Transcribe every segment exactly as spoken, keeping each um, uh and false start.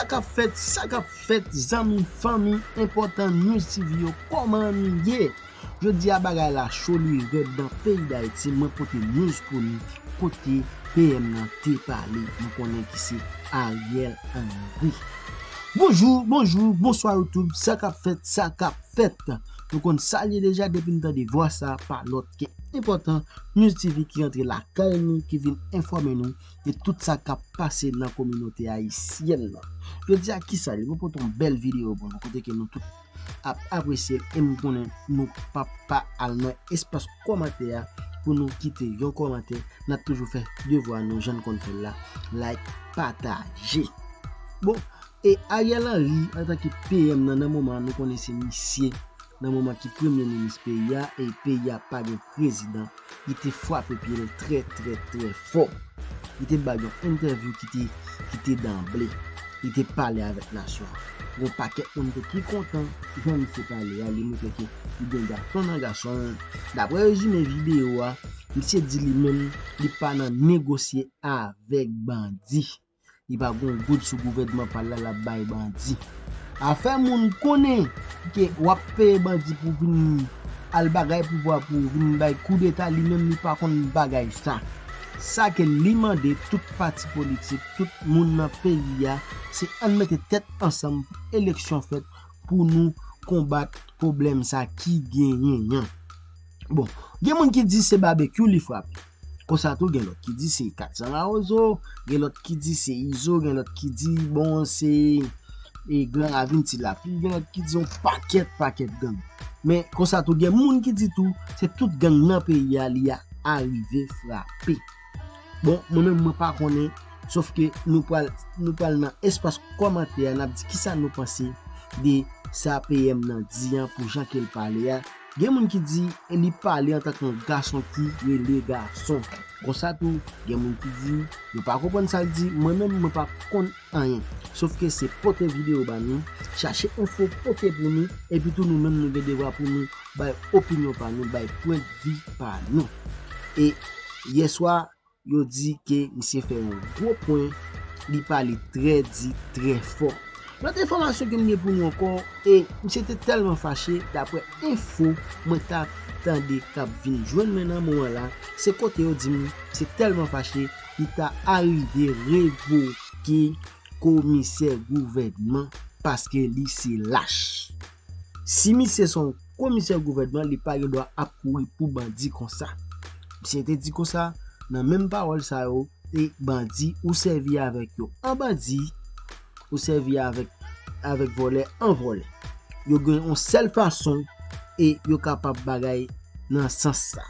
k ap fèt, sa k ap fèt, zanmi, fanmi, enpòtan News T V yo, kòman nou ye? Jodi a bagay la cho, li rèd nan peyi Dayiti, mwen pote news pou nou, kote P M nan te pale, nou konnen ki se Ariel Henry. Bonjou, bonjou, bonswa YouTube, sa k ap fèt, sa k ap fèt. Nou konn sa l ye deja, depi n tande vwa sa, pa lòt ke enpòtan News T V ki rantre lakay nou, ki vin enfòme nou de tout sa k ap pase nan kominote ayisyèn nan. Jodi a, kisa l ye? Mwen pote yon bèl videyo pou nou, kote ke nou tout ap apresye l, e m konnen nou p ap pa al nan espas kòmantè a pou nou kite yon kòmantè. N ap toujou fè devwa nou, jan n konn fè l la, like, pataje. Bon, e Ariel Henry, antanke P M nan, nan moman an, nou konnen se misye, nan moman ki premye minis peyi a, e peyi a pa gen prezidan, li te frape pye l trè, trè, trè fò. Li te bay yon entèvyou ki te, ki te danble. Li te pale avèk nasyon an. Yon pakèt moun te ki kontan jan misye pale a, li montre ke li gen gason nan gason l. Daprè rezime videyo a, misye di li menm, li pa nan negosye avèk bandi. Li pa gon goud sou gouvènman pa l la, l ap bay bandi. Afè moun konnen ke w ap peye bandi pou vin al bagay pouvwa, pou vin bay koudeta, li menm li pa konn bagay sa. Sa ke li mande tout pati politik, tout moun nan peyi a, se ann mete tèt ansanm pou eleksyon fèt, pou nou konbat pwoblèm sa ki genyen an. Bon, gen moun ki di se Babekyou li frape. Konsa tou, gen lòt ki di se Kat San Mawozo, gen lòt ki di se Izo, gen lòt ki di, bon, se, e, Gran Ravin Ti Lapli, gen lòt ki di yon pakèt, pakèt gang. Men konsa tou, gen moun ki di tou, se tout gang nan peyi a li a arive frape. Bon, mwen menm, mwen pa konnen, sòf ke nou pral, nou pral nan espas kòmantè a, n ap di kisa nou panse de sa P M nan di an pou jan ke l pale a. Gen moun ki di li pale antanke yon gason ki rele gason. Konsa tou, gen moun ki di yo pa konprann sa l di. Mwen menm, mwen pa konn anyen. Sòf ke se pote videyo ba nou, chache enfo pote pou nou, epi tou nou menm nou gen devwa pou nou bay opinyon pa nou, bay pwendvi pa nou. E yèswa, yo di ke misye fè yon gwo pwen, li pale trè di, trè fò. Lòt enfòmasyon ke m gen pou nou ankò, e misye te tèlman fache, daprè enfo mwen t ap tande k ap vin jwenn mwen nan moman la, se kote yo di m, misye tèlman fache, li ta arive revoke komisè gouvènman paske li se lach. Si misye se yon komisè gouvènman, li pa gen dwa ap kouri pou bandi konsa. Misye te di konsa, nan menm pawòl sa yo, e bandi, ou sèvi avèk yo an bandi, ou sèvi avèk, avèk vòlè an vòlè. Yo gen yon sèl fason e yo kapab bagay nan sans sa.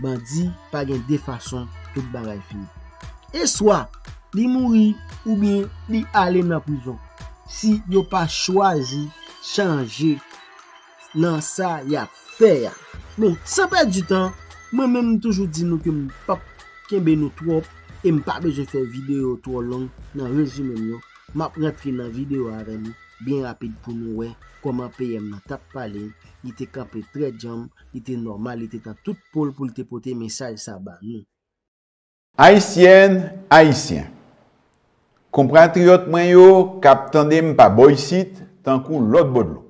Bandi pa gen de fason, tout bagay fini. E swa li mouri oubyen li ale nan prizon. Si yo pa chwazi chanje nan sa y ap fè a. Bon, san pèdi tan, mwen menm m toujou di nou ke m p ap kenbe nou twòp e m pa bezwen fè videyo twò long nan rezime m yo. M ap rantre nan videyo a avè nou byen rapid pou nou wè kòman P M nan t ap pale, li te kanpe trè djanm, li te nòmal, li te nan tout po l pou l te pote mesaj sa ba nou. Ayisyèn, Ayisyen, konpatriyòt mwen yo k ap tande m pa bò isit, tankou lòt bò dlo.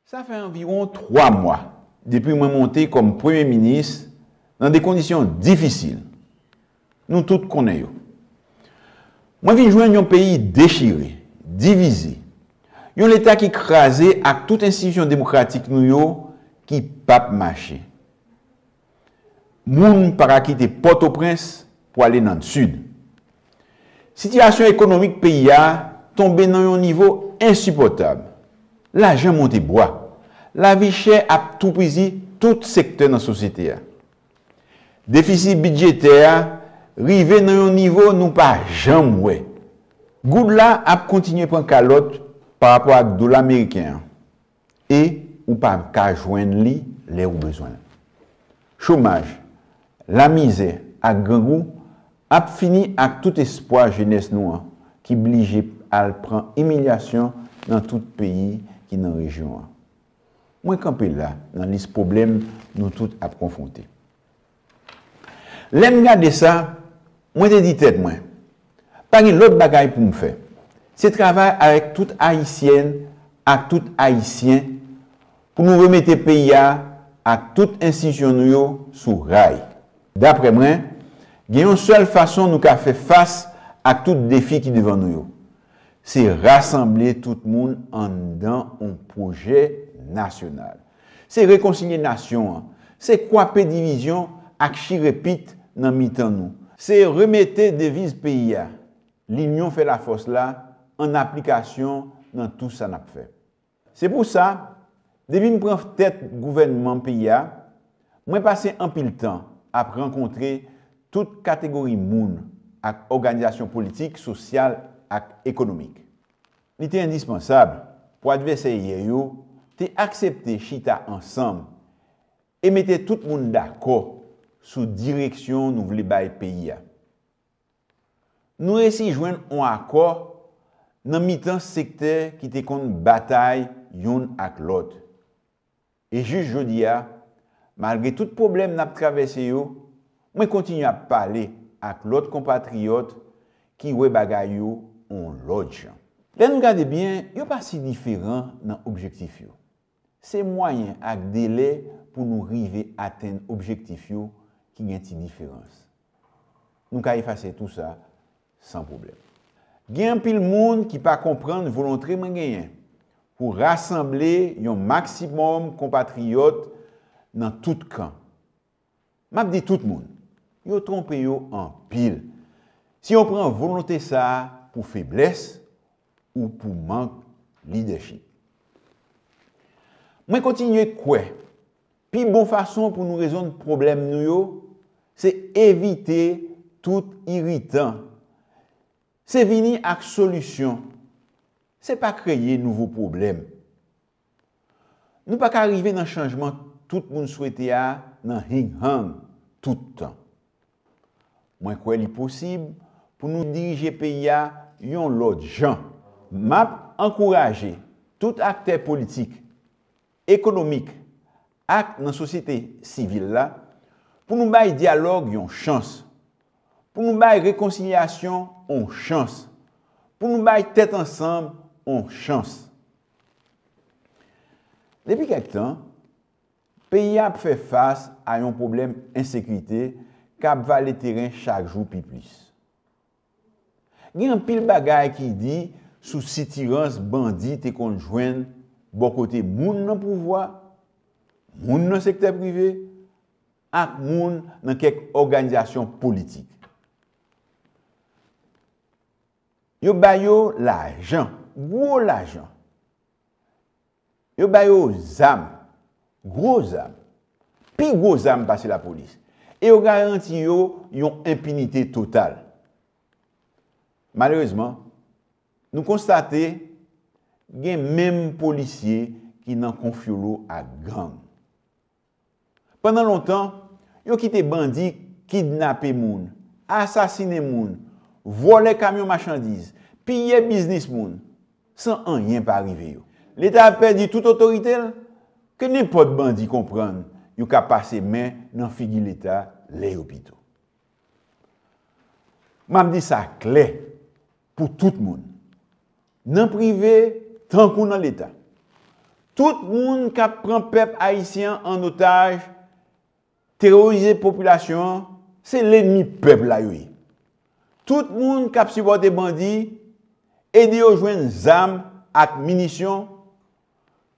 Sa fè anviwon twa mwa depi mwen monte kòm premye minis nan de kondisyon difisil. Nou tout konnen yo. Mwen vin jwenn yon peyi dechire, divize, yon Leta ki kraze ak tout enstitisyon demokratik nou yo ki p ap mache. Moun pa ka kite Pòtoprens pou ale nan Sid. Sitiyasyon ekonomik peyi a tonbe nan yon nivo ensipòtab. Lajan monte bwa. Lavi chè ap toupizi tout sektè nan sosyete a. Defisi bidjetè a rive nan yon nivo nou pa janm wè. Goud la ap kontinye pran kalòt pa rapò ak dola meriken an. E ou pa ka jwenn li lè ou bezwen l. Chomaj, lamizè ak grangou ap fini ak tout espwa jenès nou an ki blije al pran imilyasyon nan tout peyi ki nan rejyon an. Mwen kanpe la nan lis pwoblèm nou tout ap konfwonte. Lè m gade sa, mwen te di tèt mwen, pa gen lòt bagay pou m fè. Se travay avèk tout Ayisyèn ak tout Ayisyen pou nou remete peyi a ak tout enstitisyon nou yo sou ray. Daprè mwen, gen yon sèl fason nou ka fè fas ak tout defi ki devan nou yo. Se rasanble tout moun anndan yon pwojè nasyonal. Se rekonsilye nasyon an. Se kwape divizyon ak chire pit nan mitan nou. Se remete deviz peyi a, linyon fè lafòs la, an aplikasyon nan tou sa n ap fè. Se pou sa, depi m pran tèt gouvènman peyi a, mwen pase anpil tan ap rankontre tout kategori moun ak òganizasyon politik, sosyal ak ekonomik. Li te endispansab pou advèsè yè yo te aksepte chita ansanm e mete tout moun dakò sou direksyon nou vle bay peyi a. Nou resi jwenn yon akò nan mitan sektè ki te konn batay youn ak lòt. E jis jodi a, malgre tout pwoblèm n ap travèse yo, mwen kontinye ap pale ak lòt konpatriyòt ki wè bagay yo yon lòt jan. Lè nou gade byen, yo pa si diferan nan objektif yo. Se mwayen ak delè pou nou rive atenn objektif yo ki gen ti diferans. Nou ka efase tou sa san pwoblèm. Gen anpil moun ki pa konprann volonte mwen genyen pou rasanble yon maksimòm konpatriyòt nan tout kan. M ap di tout moun, yo twonpe yo anpil si yo pran volonte sa a pou feblès ou pou mank lidèchip. Mwen kontinye kwè, pi bon fason pou nou rezonn pwoblèm nou yo, se evite tout iritan. Se vini ak solisyon. Se pa kreye nouvo pwoblèm. Nou pa ka rive nan chanjman tout moun swete a nan hinghang tout tan. Mwen kwè li posib pou nou dirije peyi a yon lòt jan. M ap ankouraje tout aktè politik, ekonomik ak nan sosyete sivil la pou nou bay dyalòg yon chans, pou nou bay rekonsilyasyon yon chans, pou nou bay tèt ansanm yon chans. Depi kèk tan, peyi a ap fè fas a yon pwoblèm ensekirite k ap vale teren chak jou pi plis. Gen anpil bagay ki di sou sitirans bandi te konn jwenn bò kote moun nan pouvwa, moun nan sektè prive, ak moun nan kèk òganizasyon politik. Yo ba yo lajan, gwo lajan. Yo ba yo zam, gwo zam, pi gwo zam pase lapolis. E yo garanti yo yon enpinite total. Malerezman, nou konstate gen menm polisye ki nan konfyolo ak gang. Pandan lontan, yo kite bandi kidnape moun, asasinen moun, vòlè kamyon machandiz, piye biznis moun, san anyen pa rive yo. Leta ap pèdi tout otorite l, ke nenpòt bandi konprann yo ka pase men nan figi Leta lè yo pito. M ap di sa klè pou tout moun, nan prive tankou nan Leta. Tout moun k ap pran pèp ayisyen an an otaj, terorize popilasyon an, se lènmi pèp la yo ye. Tout moun k ap sipòte bandi, ede yo jwenn zam ak minisyon,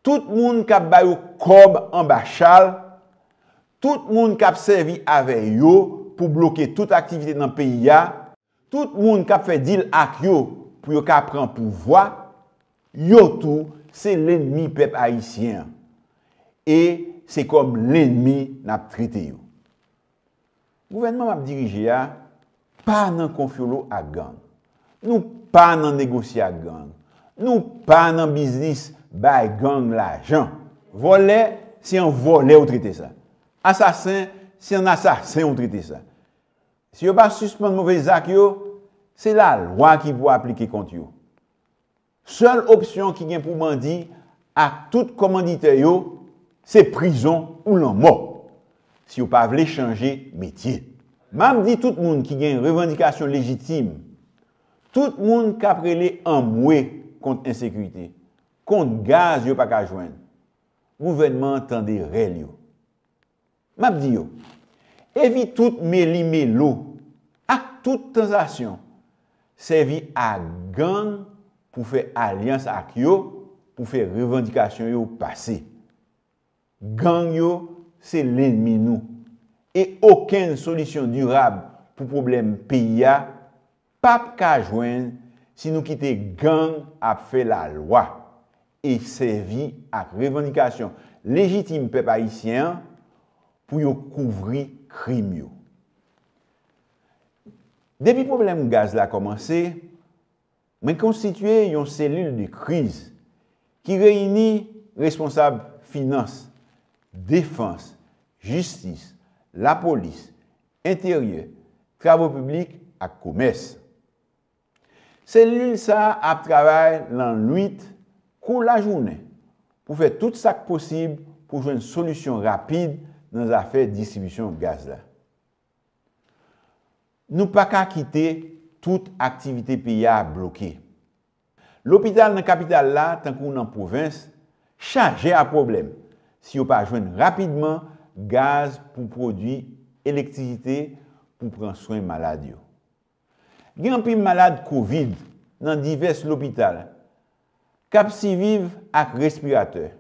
tout moun k ap ba yo kòb anba chal, tout moun k ap sèvi avè yo pou bloke tout aktivite nan peyi a, tout moun k ap fè dil ak yo pou yo ka pran pouvwa, yo tou se lènmi pèp ayisyen an. E se kòm lènmi n ap trete yo. Gouvènman m ap dirije a pa nan konfyolo ak gang. Nou pa nan negosye ak gang. Nou pa nan biznis bay gang lajan. Vòlè, se an vòlè ou trete sa. Asasen, se an asasen ou trete sa. Si yo pa sispann move zak yo, se lalwa ki pou aplike kont yo. Sèl opsyon ki gen pou bandi ak tout kòmanditè yo, se prizon ou lanmò, si yo pa vle chanje metye. M ap di tout moun ki gen revandikasyon lejitim, Tout moun k ap rele anmwe kont ensekirite, kont gaz yo pa ka jwenn, gouvènman an tande rèl yo. M ap di yo, evite tout meli melo ak tout tantasyon sèvi ak gang pou fè alyans ak yo, pou fè revandikasyon yo pase. Gang yo se lènmi nou. E okenn solisyon dirab pou pwoblèm peyi a p ap ka jwenn si nou kite gang ap fè lalwa e sèvi ak revandikasyon lejitim pèp ayisyen an pou yo kouvri krim yo. Depi pwoblèm gaz la kòmanse, mwen konstitye yon selil de kriz ki reyini responsab finans, defans, jistis, lapolis, enteryè, travo piblik ak komès. Selil sa a ap travay lannwit kou lajounen pou fè tout sa k posib pou jwenn solisyon rapid nan zafè distribisyon gaz la. Nou pa ka kite tout aktivite peyi a bloke. Lopital nan kapital la, tankou nan pwovens, chaje a pwoblèm si yo pa jwenn rapidman gaz pou pwodui elektrisite pou pran swen malad yo. Gen anpil malad kovid nan divès lopital k ap siviv ak respiratè.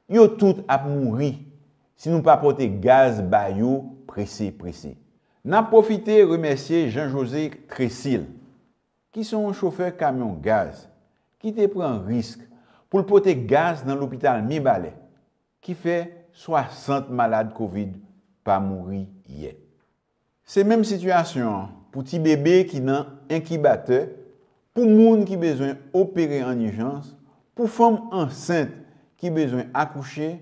Yo tout ap mouri si nou pa pote gaz ba yo prese prese. N ap pwofite remèsye Jean José Trésil, ki se yon chofè kamyon gaz, ki te pran risk pou l pote gaz nan lopital Mibalè, ki fè swasant malad kovid pa mouri yè. Se menm sitiyasyon an pou ti bebe ki nan enkibatè, pou moun ki bezwen opere an ijans, pou fanm ansent ki bezwen akouche,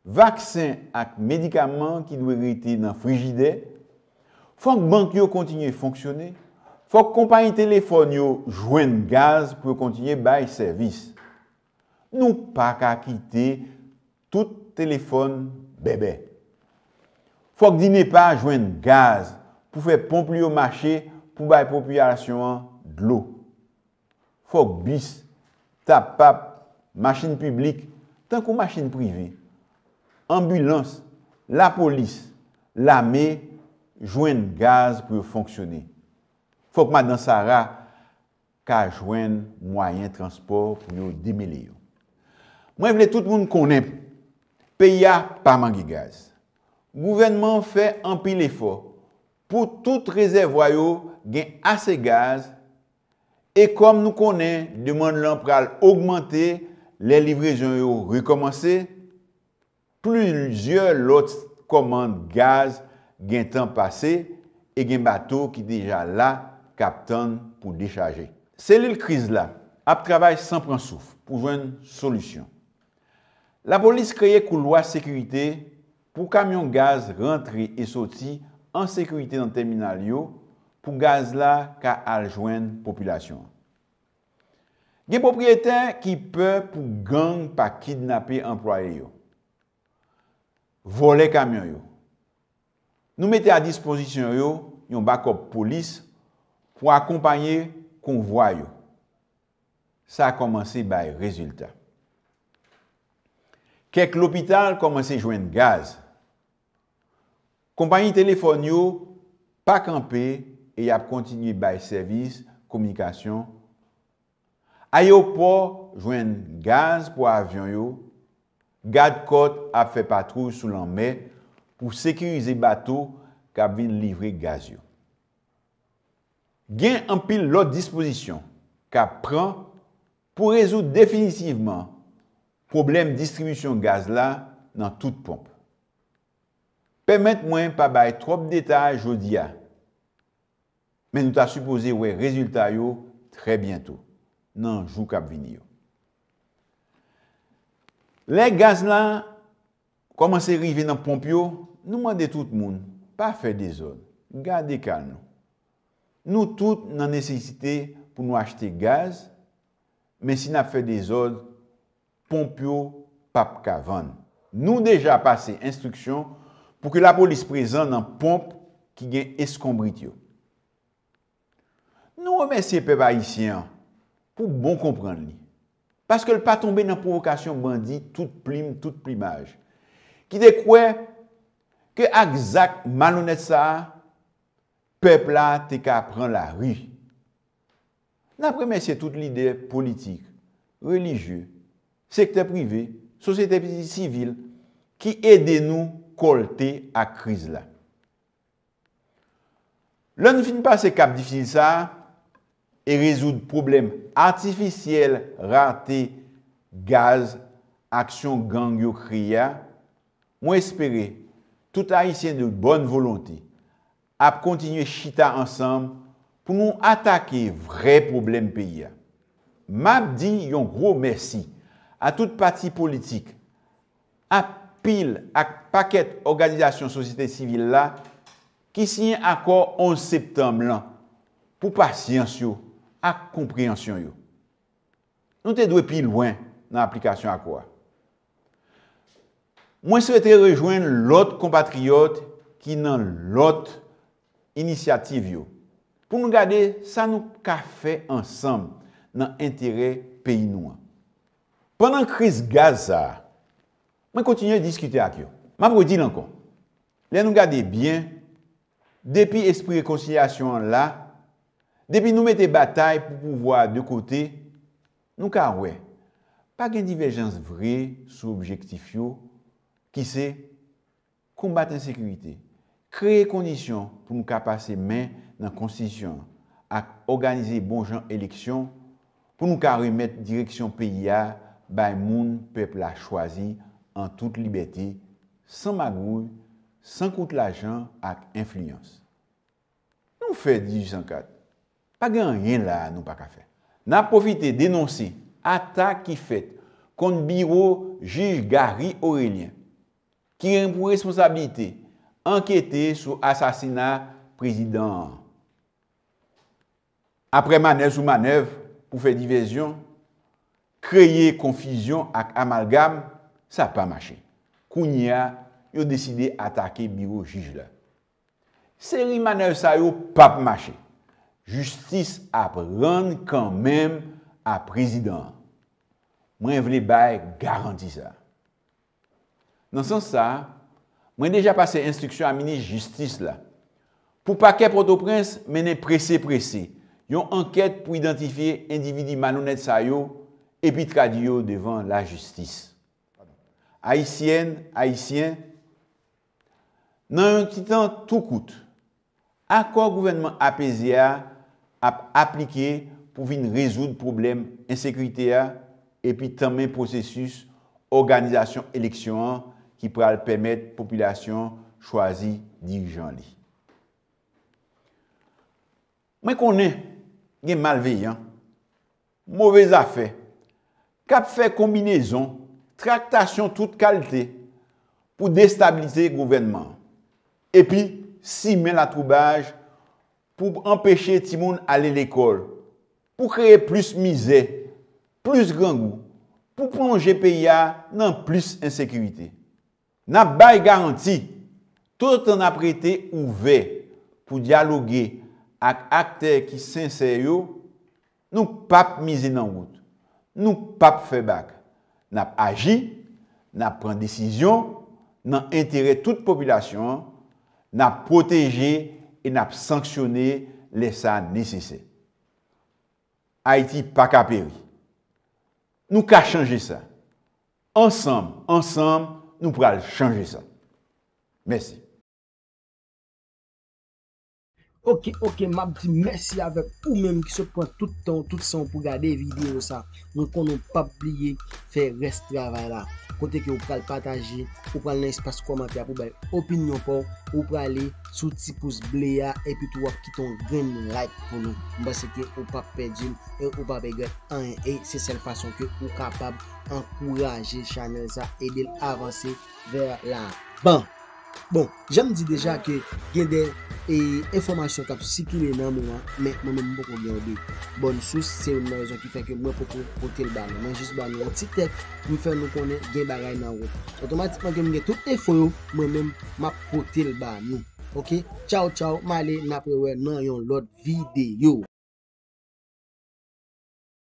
vaksen ak medikaman ki dwe rete nan frijidè. Fòk bank yo kontinye fonksyone. Fòk konpayi telefòn yo jwenn gaz pou yo kontinye bay sèvis. Nou pa ka kite tout telefòn bèbè. Fòk DINEPA jwenn gaz pou fè ponp li yo mache pou bay popilasyon an dlo. Fòk bis, tapap, machin piblik, tankou machin prive, anbilans, lapolis, lame jwenn gaz pou yo fonksyone. Fòk madan Sara ka jwenn mwayen transpò pou yo demele yo. Mwen vle tout moun konnen peyi a pa manke gaz. Gouvènman an fè anpil efò pou tout rezèvwa yo gen ase gaz, e kòm nou konnen demann lan pral ogmante lè livrezon yo rekòmanse, plizyè lòt kòmand gaz gentan pase e gen bato ki deja la k ap tann pou dechaje. Selil kriz la ap travay san pran souf pou jwenn solisyon. Lapolis kreye koulwa sekirite pou kamyon gaz rantre e soti an sekirite nan tèminal yo pou gaz la ka al jwenn popilasyon an. Gen pwopriyetè ki pè pou gang pa kidnape anplwaye yo, vòlè kamyon yo. Nou mete a dispozisyon yo yon bakòp polis pou akonpaye konvwa yo. Sa kòmanse bay rezilta. Kèk lopital kòmanse jwenn gaz. Konpayi telefòn yo pa kanpe e y ap kontinye bay sèvis kominikasyon. Ayewopò jwenn gaz pou avyon yo. Gad kòt ap fè patwouy sou lanmè pou sekirize bato k ap vin livre gaz yo. Gen anpil lòt dispozisyon k ap pran pou rezoud definitivman pwoblèm distribisyon gaz la nan tout ponp. Pèmèt mwen pa bay twòp detay jodi a, men nou ta sipoze wè rezilta yo trè byento, nan jou k ap vini yo. Lè gaz la kòmanse rive nan ponp yo, nou mande tout moun, pa fè dezòd, gade ka nou. Nou tout nan nesesite pou nou achte gaz, men si n ap fè dezòd, ponp yo p ap ka vann. Nou deja pase enstriksyon pou ke lapolis prezan nan ponp ki gen eskonbrit yo. Nou remèsye pèp ayisyen an pou bon konprann li, paske l pa tonbe nan pwovokasyon bandi tout plim, tout plimaj, ki te kwè ke ak zak malonèt sa a, pèp la te ka pran lari. N ap remèsye tout lidè politik, relijye, sektè prive, sosyete sivil ki ede nou kòlte ak kriz la. Lè n fin pase kap difisil sa a e rezoud pwoblèm atifisyèl rate gaz aksyon gang yo kreye a, mwen espere tout Ayisyen de bòn volonte ap kontinye chita ansanm pou nou atake vrè pwoblèm peyi a. M ap di yon gwo mèsi a tout pati politik, a pil ak pakèt òganizasyon sosyete sivil la ki siyen akò onz septanm lan pou pasyans yo ak konpreyansyon yo. Nou te dwe pi lwen nan aplikasyon akò a. Mwen swete rejwenn lòt konpatriyòt ki nan lòt inisyativ yo pou nou gade sa nou ka fè ansanm nan enterè peyi nou an. Pandan kriz gaz sa a, mwen kontinye diskite ak yo. M ap redi l ankò. Lè nou gade byen, depi espri rekonsilyasyon an la, depi nou mete batay pou pouvwa a de kote, nou ka wè pa gen divèjans vre sou objektif yo, ki se konbat ensekirite, kreye kondisyon pou nou ka pase men nan konstitisyon an ak òganize bon jan eleksyon pou nou ka remèt direksyon peyi a bay moun pèp la chwazi an tout libète, san magouy, san kout lajan ak enfliyans. Nou fè dizuit san kat. Pa gen anyen la a nou pa ka fè. N ap pwofite denonse atak ki fèt kont biwo jij Garry Orélien, ki gen pou responsablite ankete sou asasina prezidan an. Apre manèv sou manèv pou fè divèzyon, kreye konfizyon ak amalgam, sa pa mache. Kounye a, yo deside atake biwo jij la. Seri manèv sa yo p ap mache. Jistis ap rann kanmenm a prezidan an. Mwen vle bay garanti sa. Nan sans sa a, mwen deja pase enstriksyon a minis jistis la pou pakè Pòtoprens mennen prese prese yon ankèt pou idantifye endividi malonèt sa yo epi tradui yo devan lajistis. Ayisyèn, Ayisyen, nan yon ti tan tou kout, akò gouvènman apeze a ap aplike pou vin rezoud pwoblèm ensekirite a epi tanmen pwosesis òganizasyon eleksyon an ki pral pèmèt popilasyon chwazi dirijan li. Mwen konnen gen malveyan, move zafè, k ap fè konbinezon, traktasyon tout kalite pou destabilize gouvènman an, epi simen latwoubaj pou anpeche timoun ale lekòl, pou kreye plis mizè, plis grangou, pou plonje peyi a nan plis ensekirite. N ap bay garanti, toutotan n ap rete ouvè pou dyaloge ak aktè ki sensè yo, nou p ap mize nan wout, nou p ap fè bak. N ap aji, n ap pran desizyon nan enterè tout popilasyon an, n ap pwoteje e n ap sanksyone lè sa nesesè. Ayiti pa ka peri. Nou ka chanje sa. Ansanm, ansanm, nou pral chanje sa. Mèsi. Ok, ok, m ap di mèsi avèk ou menm ki sot pran tout tan w, tout san w pou gade videyo sa. Mwen konnen w p ap bliye fè rès travay la. Kote ke w pral pataje, ou pral nan espas kòmantè a pou bay opinyon pa w, ou prale sou ti pous ble a, epi tou w ap kite yon grenn like pou nou. M panse ke ou p ap pèdi l e ou p ap regrèt anyen. E se sèl fason ke ou kapab ankouraje chanèl sa, ede l avanse vè lavan. Bon, jan m di deja ke gen de e, enfòmasyon k ap sikile nan moman, men mwen menm m poko gen yon de bòn sous, se youn nan rezon ki fè ke mwen poko pote l ba nou. Mwen jis ba nou yon ti tèks pou m fè nou konnen gen bagay nan wout. Otomatikman ke m gen tout enfo yo, mwen menm m ap pote l ba nou. Ok, tchaw tchaw, m ale, n ap rewè nan yon lòt videyo.